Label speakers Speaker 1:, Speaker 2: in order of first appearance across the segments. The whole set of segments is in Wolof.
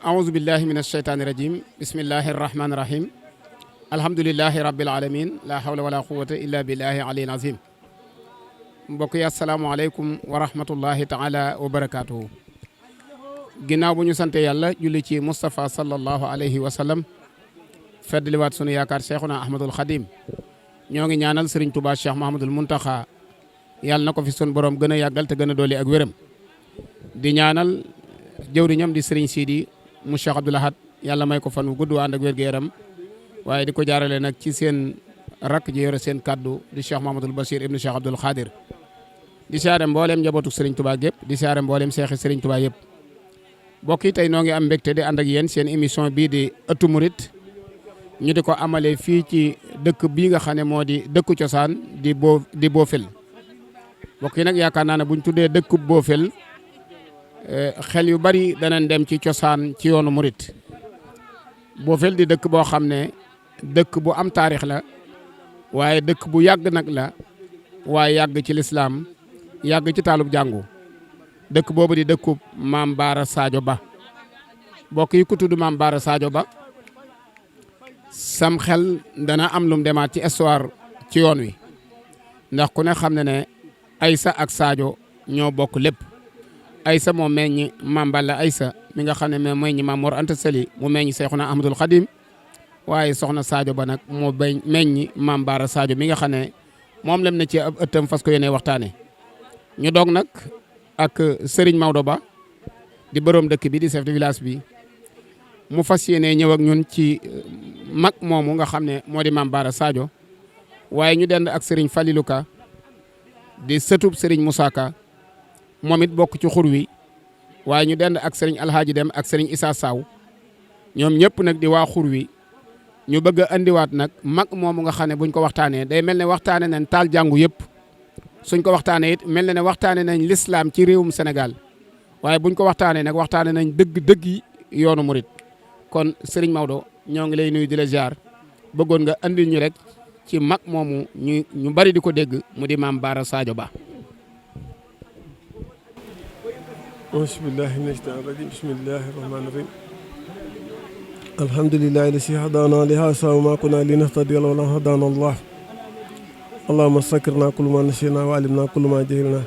Speaker 1: أعوذ بالله من الشيطان الرجيم بسم الله الرحمن الرحيم الحمد لله رب العالمين لا حول ولا قوة إلا بالله العلي العظيم mbokk yi asalaamaaleykum wa rahmatullahi taala wa barakaatuhu ginnaaw bu ñu sante yàlla julli ci Moustapha sallallahu alayhi wa sallam feddliwaat sunu yaakaar Cheikhuna Ahmadul Khadim ñoo ngi ñaanal Serigne Touba Cheikh Mahamadul Muntaxa yàlla na ko fi sun borom gën a yàggal te gën a dooli ak wéram di ñaanal jëwriñam di Serigne Sidi mu Cheikh Abdoul Ahad yàlla may ko fan wu gudd ànd ak wér-gu-yaram waaye di ko jaarale nag ci seen rakk ji yore seen kaddu di Cheikh Mahamadul Bachir ibnu Cheikh Abdoul Khadir di siyaare mbooleem njabootu Serigne Touba gépp di siyaare mbooleem seexi Serigne Touba yëpp mbokk yi tey noo ngi am mbégte di ànd ak yéen seen émission bii di ëttu murit ñu di ko amalee fii ci dëkk bii nga xam ne moo di dëkku cosaan di Boofel mbokk yi nag yaakaar naa ne buñ tuddee dëkku Boofel xel yu bari danañ dem ci cosaan ci yoonu murit Boofel di dëkk boo xam ne dëkk bu am taarix la waaye dëkk bu yàgg nag la waaye yàgg ci lislaam yàgg ci taalub jàngu dëkk boobu di dëkkub maam Baara Sadio Ba mbokk yi ku tudd maam Baara Sadio Ba sam xel dana am lum demaat ci histoire ci yoon wi ndax ku ne xam ne ne Aysa ak Sadio ñoo bokk lépp Aysa moo meññ maam Balla Aysa mi nga xam ne moo meññ maam Mor Anta Sali mu meññ Seexuna Ahmadul Xadim waaye soxna Sadio Ba nag moo meññ maam Baara Sadio mi nga xam ne moom lem na ci ab ëttam fas ko yéene waxtaane ñu doog nag ak Serigne Maodo Ba di borom dëkk bi di chef de village bi mu fas yéene ñëw ak ñun ci mag moomu nga xam ne moo di maam Baara Sadio waaye ñu dend ak Serigne Falilou Ka di sëtub Serigne Moussa Ka moom it bokk ci xur wi waaye ñu dend ak Serigne Alhaaji Dem ak Serigne Issa Saw ñoom ñëpp nag di waa xur wi ñu bëgg a andiwaat nag mag moomu nga xam ne buñ ko waxtaanee day mel ne waxtaane nañ taal jàngu yëpp suñ ko waxtaanee it mel na ne waxtaane nañ lislaam ci réewum Sénégal waaye buñ ko waxtaanee nag waxtaane nañ dëgg yi yoonu murit kon Serigne Maodo ñoo ngi lay nuyu di la ziar bëggoon nga andil ñu rek ci mag moomu ñu bari di ko dégg mu di maam Baara Sadio Ba.
Speaker 2: auzu billaahi mina shaytaani rajiim bismillaahi rahmaani rahiim alhamdulillaahi lazii hadaanaa lihaazaa wa maa kunnaa linahtadiya lawlaa an hadaanaa Allaah allahumma zakkirnaa kulla maa nasiinaa wa allimnaa kulla maa jahilnaa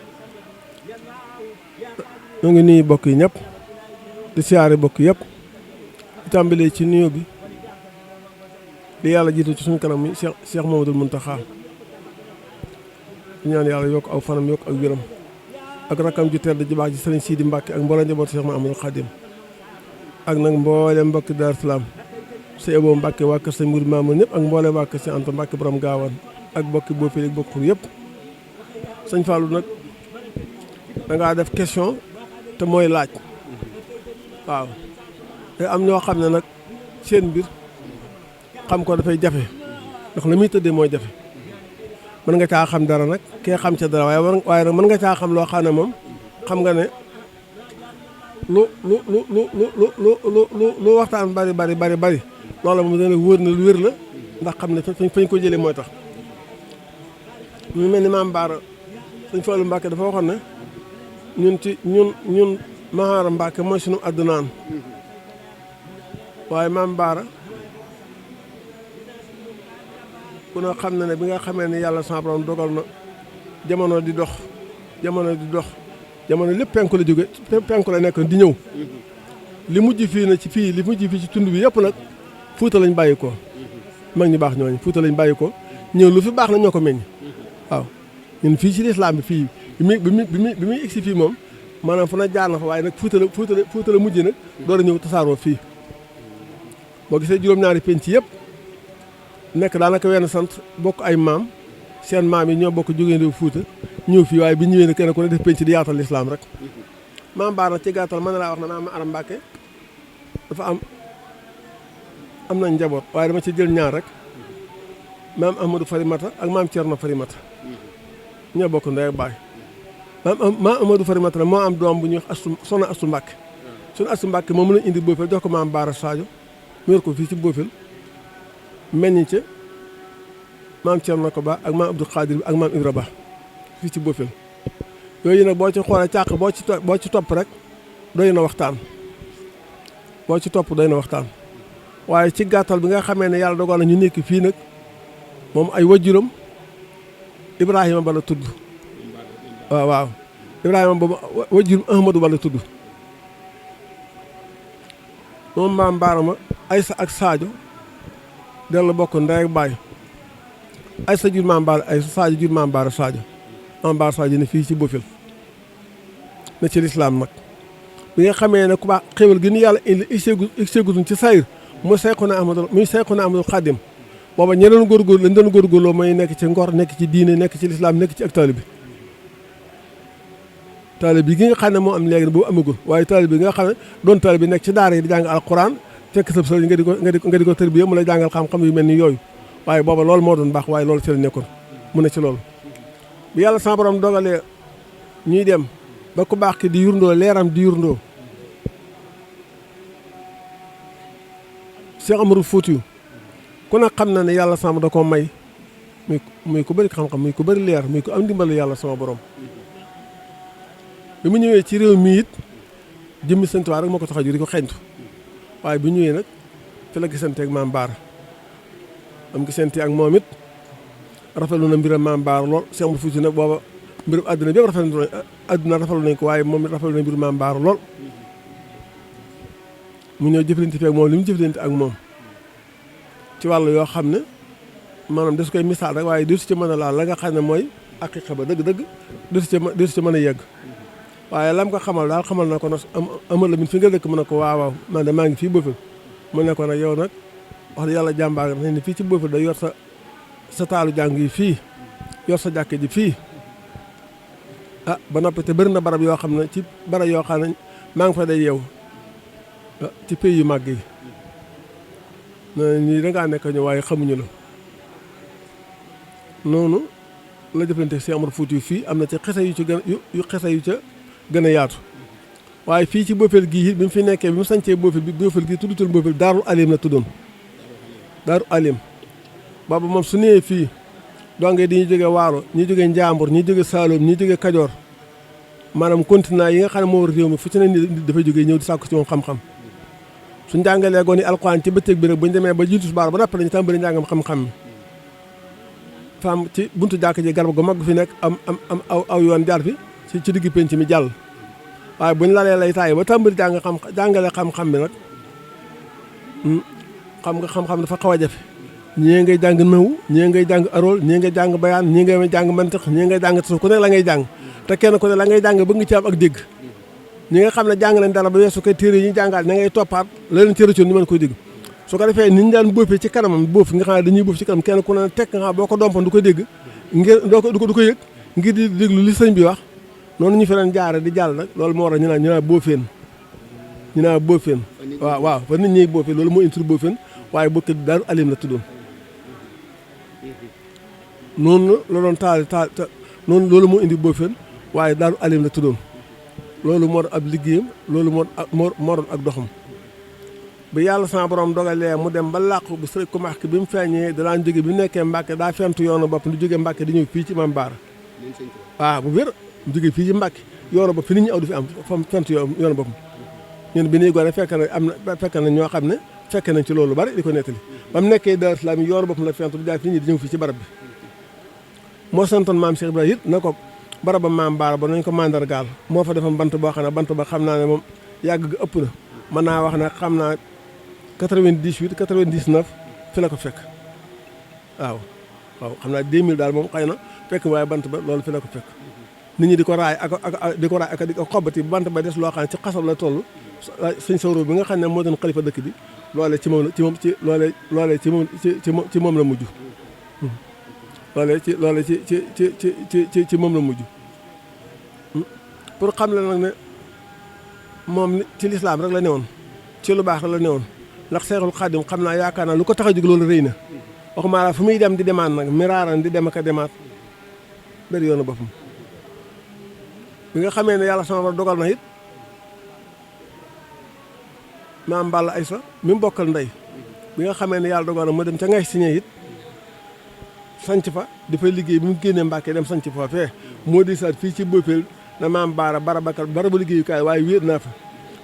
Speaker 2: ñoo ngi nuyu bokk yi ñëpp di siyaare bokk yëpp di tàmbalee ci nuyoo bi di yàlla jiitu ci suñu kanam mi Cheikh Mamadou Mountakha di ñaan yàlla yokk aw fanam yokk ak wéram ak rakam ju tedd ji baax ji Serigne Sidi Mbacke ak mboolem njaboot Cheikh Mahamadou Khadim ak nag mboolem mbokki Daaru Salaam sëñ Abo Mbacke waa kër sëñ Mouride Mamoun ñëpp ak mboolem waa kër sëñ Anta Mbacke borom gaawaan ak bokki Boofel ak bokk xur yëpp sëñ Fallou nag da ngaa def question te mooy laaj waaw te am ñoo xam ne nag seen mbir xam ko dafay jafe ndax la muy tëddee mooy jafe mën nga caa xam dara nag kee xam ca dara waaye nag mën nga caa xam loo xam ne moom xam nga ne lu waxtaan bari loola moom dana wóor na lu wér la ndax xam ne fañ ko jëlee mooy tax ñu mel ni maam Baara sëñ Fallu Mbàkke dafa waxoon ne ñun Mahaara Mbàkke mooy sunu àddunaan waaye maam Baara ku ne xam na ne bi nga xamee ne yàlla sa borom dogal na jamono di dox jamono lépp penku la jóge penku la nekk di ñëw li mujj fii ci tund bi yëpp nag Fuuta lañ bàyyi ko mag ñi baax ñooñu Fuuta lañ bàyyi ko ñëw lu fi baax na ñoo ko meññ waaw ñun fii ci lislaam bi fii bi muy egsi fii moom maanaam fu na jaar na fa waaye nag Fuuta la mujj nag door a ñëw tasaaroo fii boo gisee juróom-ñaari penc yëpp nekk daanaka wenn sant bokk ay maam seen maam yi ñoo bokk jógee réew Fuuta ñëw fii waaye bi ñëwee ne kenn ku ne def penc di yaatal lislaam rek maam Baara ci gàttal mën na laa wax na maam Aram Mbàkke dafa am nañ njaboot waaye dama ci jël ñaar rek maam Ahmadou Farimata ak maam Thierno Farimata ñoo bokk ndey ak baay maam Ahmadou Farimata la moo am doom bu ñuy wax Soxna Astu Mbàkke suñu Astu Mbàkke moom lañ indi Boofel jox ko maam Baara Sadio mu yor ko fii ci Boofel meññ ca maam Thierno ko ba ak maam Abdou Khadir bi ak maam Ibra Ba fii ci Boofel yooyu nag boo ci xoolee càq boo ci topp rek doy na waxtaan boo ci topp doy na waxtaan waaye ci gàttal bi nga xamee ne yàlla dogal na ñu nekk fii nag moom ay wajuram Ibrahima Ba la tudd waaw Ibrahima Ba wajuram Ahmadou Ba la tudd moom maam Baarama Aysa ak Sadio dellu bokk ndey ak baay Aysa jur maam Baara Aysa Sadio jur maam Baara Sadio ne fii ci Bofil ne ci lislaam nag bi nga xamee ne ku baax xéwal gi ni yàlla indi iseegutuñ ci sayir muy Seexuna Ahmadul Xaadim booba ñe doon góorgóorlu lañ doon góorgóorloo mooy nekk ci ngor nekk ci diine nekk ci lislaam nekk ci ak taalibe bi gi nga xam ne moo am léegi boobu amagul waaye taalibe bi nga xam ne doon taalibe bi nekk ci daara yi di jàng alquran fekk sab sëriñ nga di ko tërbiya mu lay jàngal xam-xam yu mel ni yooyu waaye booba loolu moo doon baax waaye loolu ci la nekkoon mu ne ci loolu bi yàlla sama borom dogalee ñuy dem ba ku baax ki di yurndoo leeram di yurndoo Cheikh Amadou Foutiyou ku ne xam na ne yàlla sama da koo may muy ku bëri xam-xam muy ku bëri leer muy ku am ndimbalu yàlla sama borom bi mu ñëwee ci réew mi it jëmmi Sëñ Tuubaa rek moo ko tax a jur di ko xeeñtu waaye bi ñëwee nag fi la gisante ak maam Baara am gisante ak moom it rafetlu na mbiram maam Baara lool Cheikh Amadou Foutiyou nag booba mbirum àdduna bi rafetlu nañ ko waaye moom it rafetlu na mbirum maam Baara lool mu ñëw jëflante fi ak moom li mu jëflante ak moom ci wàll yoo xam ne maanaam des koy misaal rek waaye desu ci mën a laal la nga xam ne mooy aqiqa ba dëgg-dëgg desu ci mën a yegg waaye lam ko xamal daal xamal na ko nag amal la min fi nga dëkk mu ne ko waaw man de maa ngi fii Bofil mu ne ko nag yow nag wax dëgg yàlla jàmbaar nga ne fii ci Bofil da yor sa taalu jàng yi fii yor sa jàkk ji fii ba noppi te bëri na barab yoo xam ne ci barab yoo xam ne maa ngi fa day yeew ci pays yu màgg yi ñii dangaa nekk ñu waaye xamuñu la noonu la jëflante Cheikh Amadou Foutiyou fii am na ci xese yu ci gën yu xese yu ca gën a yaatu waaye fii ci Bofil gii it bi mu fi nekkee bi mu sañcee Bofil gii tuddutul Bofil Daarul Alim la tuddoon Daarul Alim boobu moom su ñëwee fii donge di ñu jóge Waalo ñi jóge Njaambur ñi jóge Saloum ñi jóge Kajoor maanaam continent yi nga xam ne moo war réew mi fu ci ne nit dafay jógee ñëw di sàkku ci moom xam-xam suñ jàngalee goon yi alxuraan ci bëccëg bi rek bu ñu demee ba jiitu subaar ba napp lañu tàmbali njàngam xam-xam mi faam ci buntu jàkk ji garab gu mag fi nekk am aw yoon jaar fi ci digg penc mi jàll waaye buñ lalee lay taay ba tàmbali jàngale xam-xam bi nag xam nga xam-xam dafa xaw a jafe ñii ngay jàng naw ñii ngay jàng arool ñii ngay jàng bayaan ñii ngay jàng mantiq ñii ngay jàng tasawuf ku ne la ngay jàng te kenn ku ne la ngay jàng bëgg nga ci am ak dégg ñi nga xam ne jàng nañ dara ba weesu koy téere yi ñu jàngaat ña ngay toppaat la leen ci rëccoon ñu mën koy dégg su ko defee ni ñu daan bóofee ci kanamam bóof nga xam ne dañuy bóof ci kanam kenn ku ne tekk nga xam boo ko dompoon du ko dégg ngir du ko yëg ngir di déglu li sëñ bi wax noonu ñu fi leen jaare di jàll nag loolu moo war a ñu naan boofeen waaw fa nit ñi boofeen loolu moo intur boofeen waaye bokk Daaru Alim la tuddoon noonu la doon taal noonu loolu moo indi boofeen waaye Daaru Alim la tuddoon loolu moo doon ab liggéeyam loolu moo doon ak doxam bi yàlla sama borom dogalee mu dem ba làqu bu sëriñ Kumax ki bi mu feeñee danaan jóge bi mu nekkee Mbàkke daa fentu yoonu bopp di jóge Mbàkke di ñëw fii ci Maam Baara waaw bu wér mu jóge fii ci Mbàkke yoonu bopp fi nit ñi aw du fi am fentu yoonu bopp ñun bi nuy gone fekk na ñoo xam ne fekk nañ ci loolu bari di ko nettali ba mu nekkee Daaru Salaam yi yoonu bopp la fentu di jaay fi nit ñi di ñëw fii ci barab bi moo santoon maam Cheikh Ibrahima it na ko baraba Maam Baara ba nañ ko mandargaal moo fa defam bant boo xam ne bant ba xam naa ne moom yàgg ga ëpp na mën naa wax ne xam naa 98 99 fi la ko fekk waaw xam naa 2000 daal moom xëy na fekk waaye bant ba loolu fi la ko fekk nit ñi di ko raay di ko xobbati bant ba des loo xam ne ci xasab la toll sëñ Sawro bi nga xam ne moo doon xalifa dëkk bi loolee ci moom la mujj loolee ci moom la mujj pour xam la nag ne moom ci lislaam rek la newoon ci lu baax rek la newoon ndax Seexul Xaadim xam naa yaakaar naa lu ko tax a jóg loolu rëy na waxuma la fu muy dem di demaat nag miraaran di dem ak a demaat bëri yoonu boppam bi nga xamee ne yàlla sama war dogal na it maam Balla Aysa mi mu bokkal ndey bi nga xamee ne yàlla dogal na mu dem ca ngay signé it sanc fa dafay liggéey bi mu génnee Mbàkke dem sanc fa fee moo di saat fii ci Bofil na maam Baara barabu liggéeyukaay waaye wéet naa fa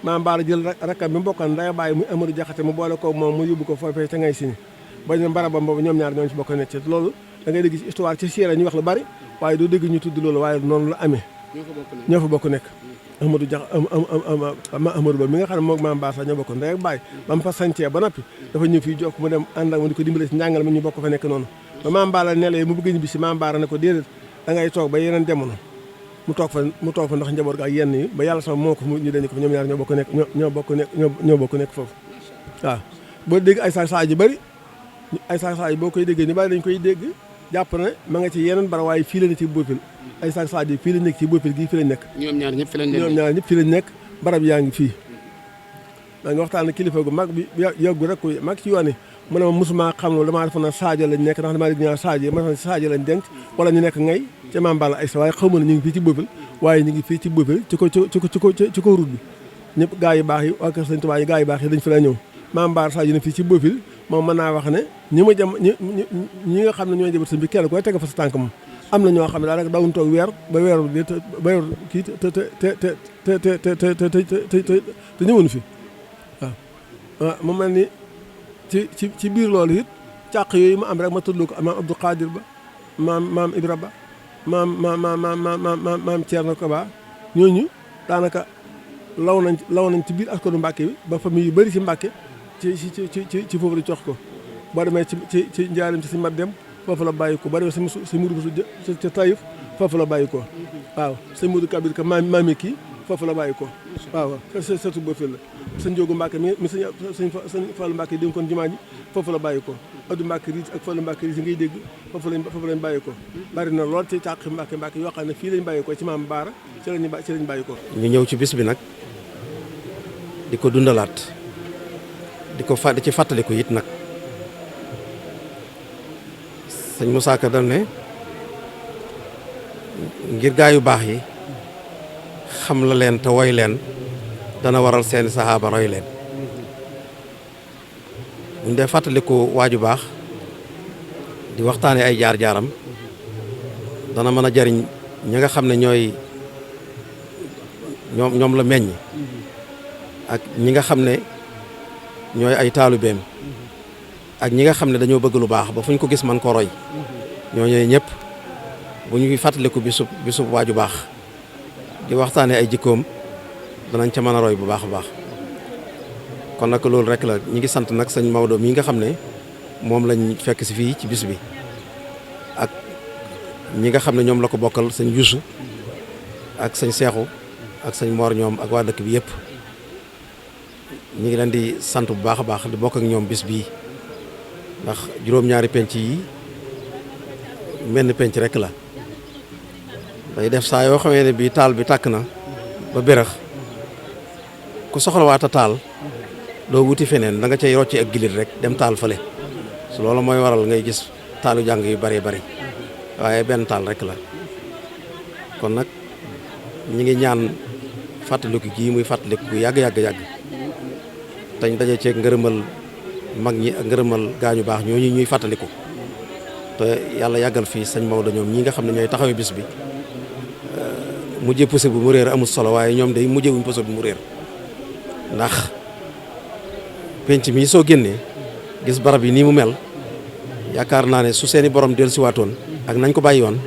Speaker 2: maam Baara jël rakkam bi mbokkan nday bàyyi muy Amadou Jaxate mu boole ko moom mu yóbbu ko foofee ca ngay sini ba ñu barabam boobu ñoom ñaar ñoo ci bokk nekk ci loolu da ngay dégg ci histoire ci siira ñu wax lu bari waaye doo dégg ñu tudd loolu waaye noonu la amee ñoo fa bokk nekk Amadou Jax Amadou Ba mi nga xam ne moom maam Baara sax ñoo bokk ndey ak bàyyi ba mu fa sancee ba noppi dafa ñëw fii jokk mu dem ànd ak mu di ko dimbale si njàngal mi ñu bokk fa nekk noonu ba maam Baara nelee mu bëgg ñu bis si maam Baara ne ko déedéet da ngay toog ba yeneen jamono mu toog fa ndax njaboot ga ak yenn yi ba yàlla sama moo ko ñu dañu ko fa ñoom ñaar ñoo bokk nekk foofu waaw boo dégg ay saay yu bëri ay saay boo koy déggee ñu bari dañ koy dégg jàpp ne ma nga ci yeneen bara waaye fii la ne ci Boofil ay saay yi fii la nekk ci Boofil gii fii lañ nekk
Speaker 1: ñoom ñaar ñëpp
Speaker 2: fii lañ nekk barab yaa ngi fii maa ngi waxtaan kilifa gu mag bi yàggu rek ku mag ci yoon yi mu ne ma mosuma xam loolu damaa defoon na Sadio lañ nekk ndax damaa dégg ñaar Sadio ma Sadio lañ denc wala ñu nekk ngay ca Maam Balla Aïssa waaye xaw ma ne ñu ngi fii ci Boofil waaye ñu ngi fii ci Boofil ci ko route bi ñëpp gaa yu baax yi waa kër Sëñ Tuubaa yi gaa yu baax yi dañ fi la ñëw Maam Balla Sadio ne fii ci Boofil moom mën naa wax ne ñi nga xam ne ñooy jëbat sëñ bi kenn koy teg fa sa tànk moom am na ñoo xam ne daanaka dawuñ toog weer ba weer kii te ñëwoon fi waaw mu mel ni ci biir loolu it càq yooyu ma am rek ma tudd ko maam Abdou Khadir Ba maam Ibra Ba maam Thierno Koba ñooñu daanaka law nañ ci biir askanu Mbàkke bi ba famille yu bëri ci Mbàkke ci foofu la jox ko boo demee ci njaarim ci si mat dem foofu la bàyyi ko boo demee si mudu su ca Taïf foofu la bàyyi ko waaw sëñ Mudu Kabir ka maami kii foofu la bàyyi ko waaw surtout Boofil la sëñ Njóogu Mbàkke mi sëñ Fallu Mbàkke yi dénkoon jumaa ji foofu la bàyyi ko Abdou Mbàkke Riis ak Fallu Mbàkke Riis yi ngay dégg foofu lañ bàyyi ko bari na lool ci càq Mbàkke yoo xam ne fii lañ bàyyi ko ci maam Baara ci lañ bàyyi ko
Speaker 3: ñu ñëw ci bis bi nag di ko dundalaat di ci fàttaliku it nag sëñ Moussa Ka dal ne ngir gaa yu baax yi xam la leen te woy leen dana waral seeni saxaaba roy leen buñ dee fàttaliku waaju baax di waxtaane ay jaar-jaaram dana mën a jariñ ñi nga xam ne ñoom la meññ ak ñi nga xam ne ñooy ay taalubeem ak ñi nga xam ne dañoo bëgg lu baax ba fu ñu ko gis man ko roy ñooñu ñëpp bu ñuy fàttaliku bisub waaju baax di waxtaane ay jikkoom danañ ca mën a roy bu baax a baax kon nag loolu rek la ñi ngi sant nag sëñ Maodo mii nga xam ne moom lañ fekk si fii ci bis bi ak ñi nga xam ne ñoom la ko bokkal sëñ Yuusu ak sëñ Seexu ak sëñ Moor ñoom ak waa dëkk bi yëpp ñu ngi leen di sant bu baax a baax di bokk ak ñoom bis bii ndax juróom-ñaari penc yi menn penc rek la day def saa yoo xamee ne bii taal bi tàkk na ba bérax ku soxlawaata taal doo wuti feneen da nga cay rocci ak gilit rek dem taal fële su loolu mooy waral ngay gis taalu jàng yu bari bari waaye benn taal rek la kon nag ñi ngi ñaan fàttaliku gii muy fàttaliku gu yàgg tañ daje ceeg ngërëmal mag ñi ak ngërëmal gaañu baax ñooñu ñuy fàttaliku te yàlla yàggal fii sëñ Maodo ñoom ñi nga xam ne ñooy taxawee bis bi mujjee posé bu mu réer amul solo waaye ñoom day mujjee wuñ posé bu mu réer ndax penc mi soo génnee gis barab yi nii mu mel yaakaar naa ne su seeni borom dellusiwaatoon ak nañ ko bàyyi woon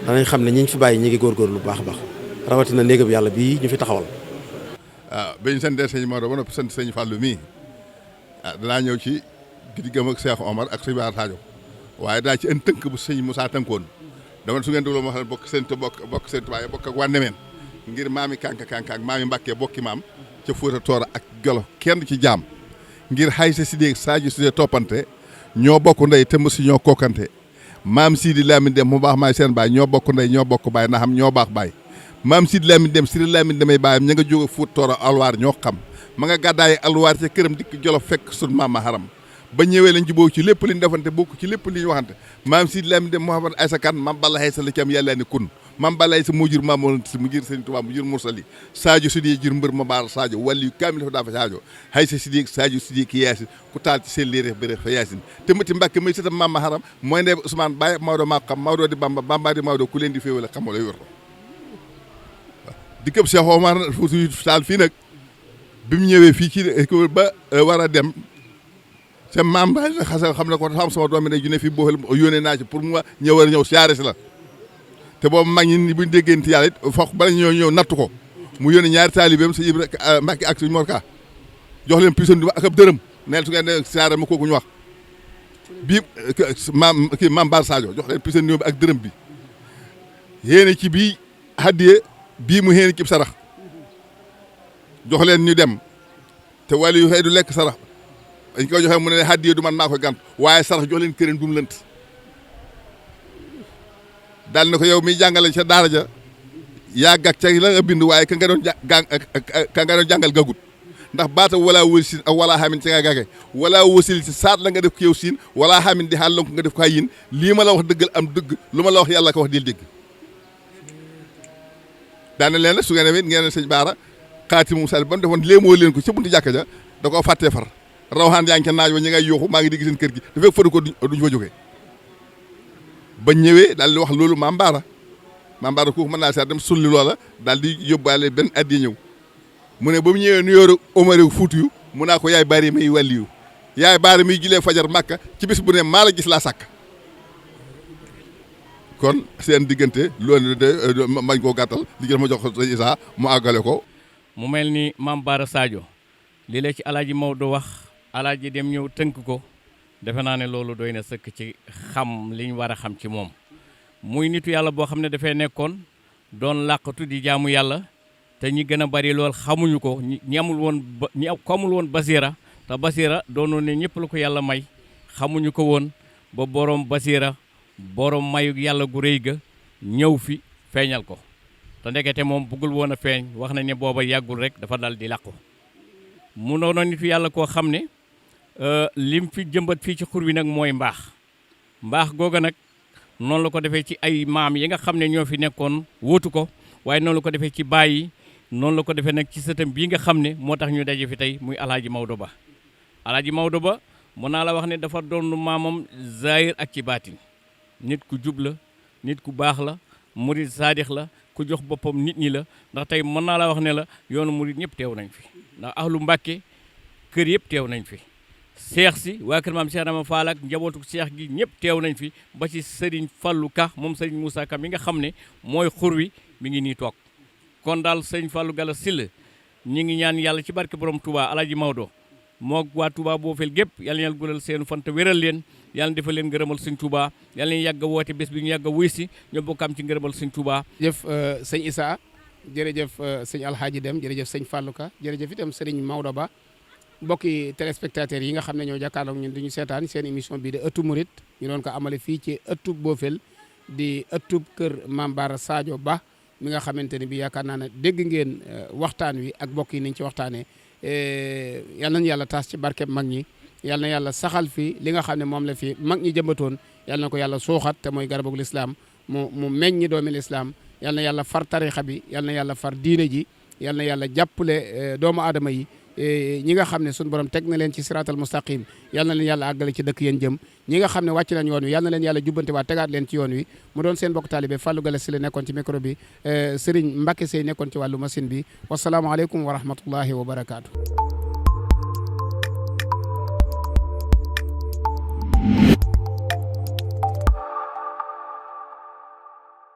Speaker 3: danañ xam ne ñiñ fi bàyyi ñi ngi góorgóorlu bu baax a baax rawatina néegam yàlla bii ñu fi taxawal.
Speaker 4: waaw ba ñu santee sëñ Maodo ba noppi sant sëñ Fallou mii danaa ñëw ci diggam ak Cheikh Omar ak sëñ Bara Sadio waaye daa ci ën tënk bu sëñ Moussa tënkoon dama su ngeen dégloo ma xam ne bokk seen tubaab bokk ak waa Ndemeen ngir maami Kanka ak maami Mbàkke bokki maam ca Fuuta Toora ak Jolof kenn ci jaam ngir xay sa si déeg Sadio si dee toppante ñoo bokk ndey te mësu ñoo kookante maam Sidi Lamine Dem mu baax maay seen baay ñoo bokk ndey ñoo bokk baay na xam ñoo baax baay maam Sidi Lamine Dem Sidi Lamine Demay baayam ña nga jóge Fuuta Toora alwaar ñoo xam ma nga gàddaaye alwaar ca këram dikk Jolof fekk sun maama haram ba ñëwee lañ jubóo ci lépp liñ defante bokk ci lépp li ñu waxante maam Sidi Lamine Dem Mouhamad Aysa Kan maam Balla Aysa la ci am yàlla ni kun maam Balla Aysa mu jur maam moo si mu jur Sëriñ Tuubaa mu jur mursali Sadio Sidi jur mbër ma baar Sadio wàllu yu kaamil dafa daa fa Sadio Aysa Sidi Sadio Sidi ki yaasin ku taal ci seen liir bëre fa yaasin te mati Mbàkke may sëtam maama haram mooy ndey Ousmane Baye Maodo maa xam Maodo di Bamba Bamba di Maodo ku leen di féewale xamoo lay wér di këpp Cheikh Omar Fuuti Taal fii nag bi mu ñëwee fii ci ba war a dem sa maam ba xasal xam ne ko dafa am sama doom bi ne ju ne fii boofel yónnee naa ci pour mu ñëw war a ñëw siyaare si la te boobu mag ñi buñ déggante yàlla it foog bala ñëw nattu ko mu yónnee ñaari taalibeem sa Ibra Mbàkke ak suñu Morka jox leen pisan du ak ab dërëm neel su ngeen ne siyaare ma kooku ñu wax bii maam Bar Sadio jox leen pisan bi ak dërëm bi yéene ci bii haddiye bii mu yéene ci sarax jox leen ñu dem te wàllu yu xëy du lekk sarax dañ koy joxe mu ne haddiye du man maa koy gànt waaye sarax jox leen kërin bu mu lënt daal na ko yow miy jàngale ca daara ja yaa gàg ca la nga bind waaye ka nga doon jàngal gagut ndax baata wala wasil ak wala xamin ci nga gage wala wasil ci saat la nga def ko yow siin wala xamin di xaal lonk nga def ko yin lii ma la wax dëggal am dëgg lu ma la wax yàlla ko wax dil dégg daane leen nag su ngeen demee ngeen ne sëñ Baara xaatimu sal ba mu defoon léemoo leen ko ca buntu jàkka ja da koo fàttee far rawxaan yaa ngi ca naaj wa ñi ngay yuuxu maa ngi digg seen kër gi dafay fëru ko duñ fa jógee ba ñëwee daal di wax loolu maam Baara kooku mën naa seet dem sulli loola daal di yóbbaale benn at yi ñëw mu ne ba mu ñëwee nuyoo Omar Fuuti yu mu naa ko yaay bari may wàlliyu yaay baari muy julee fajar Màkka ci bis bu ne maa la gis laa sàkk kon seen diggante loolu de mañ koo gàttal li ma jox sëñ Issa mu àggale ko.
Speaker 5: mu mel ni maam Bara Sadio lii la ci alaaji Maodo wax alaaji dem ñëw tënk ko defe naa ne loolu doy na sëkk ci xam li ñu war a xam ci moom muy nitu yàlla boo xam ne dafay nekkoon doon làqatu di jaamu yàlla te ñi gën a bari lool xamuñu ko ñi amul woon basira te basira doonoon ne ñëpp la ko yàlla may xamuñu ko woon ba borom basira borom mayu yàlla gu rëy ga ñëw fi feeñal ko te ndekete moom bëggul woon a feeñ wax na ne booba yàggul rek dafa dal di làqu mu noonu nitu yàlla koo xam ne lim fi jëmbat fii ci xur wi nag mooy mbaax googa nag noonu la ko defee ci ay maam yi nga xam ne ñoo fi nekkoon wóotu ko waaye noonu la ko defee ci baay yi noonu la ko defee nag ci sëtam bii nga xam ne moo tax ñu daje fi tey muy alaaji Maodo Ba alaaji Maodo Ba mën naa la wax ne dafa doon maamam zahir ak ci baatin nit ku jub la nit ku baax la murid saadix la ku jox boppam nit ñi la ndax tey mën naa la wax ne la yoonu murid ñëpp teew nañ fi ndax ahlu Mbàkke kër yëpp teew nañ fi seex si waa kër maam Cheikh Rama Fall ak njabootu seex gi ñëpp teew nañ fi ba ci Serigne Fallou Ka moom Serigne Moussa Ka mi nga xam ne mooy xur wi mi ngi nii toog kon daal Serigne Fallou Gala Sylla ñi ngi ñaan yàlla ci barke borom Touba alaaji Maodo moog waa Touba Boofel gépp yàlla na yàlla guddal seen fan te wéral leen yàlla defal leen ngërëmal sëñ Touba yàlla nañu yàgg a woote bés bi ñu yàgg a wuy si ñoo bokkam ci ngërëmal sëñ Touba.
Speaker 1: jërëjëf sëñ Issa jërëjëf sëñ Alhaaji Dem jërëjëf sëñ Fallou Ka jërëjëf itam Serigne Maodo Ba mbokki téléspectateurs yi nga xam ne ñoo jàkkaarloog ñun duñu seetaan seen émission bii de ëttu murit ñu doon ko amale fii ci ëttub Boofel di ëttub kër Mame Bara Sadio Ba mi nga xamante ne bi yaakaar naa ne dégg ngeen waxtaan wi ak mbokk yi niñ ci waxtaanee yal nañu yàlla taas ci barkeb mag ñi yal na yàlla saxal fi li nga xam ne moom la fi mag ñi jëmbatoon yal na ko yàlla suuxat te mooy garabu lislaam mu meññi doomi lislaam yal na yàlla far tarixa bi yal na yàlla far diine ji yal na yàlla jàppale doomu aadama yi ñi nga xam ne suñu borom teg na leen ci siraatal mustaqim yal na leen yàlla àggale ci dëkk yéen jëm ñi nga xam ne wàcc nañ yoon wi yal na leen yàlla jubbante waa tegaat leen ci yoon wi mu doon seen bokk taalibe Fallou Gala Sylla nekkoon ci micro bi Serigne Mbacke Seye nekkoon ci wàllu machine bi wasalaamaaleykum wa rahmatullahi wa barakaatu.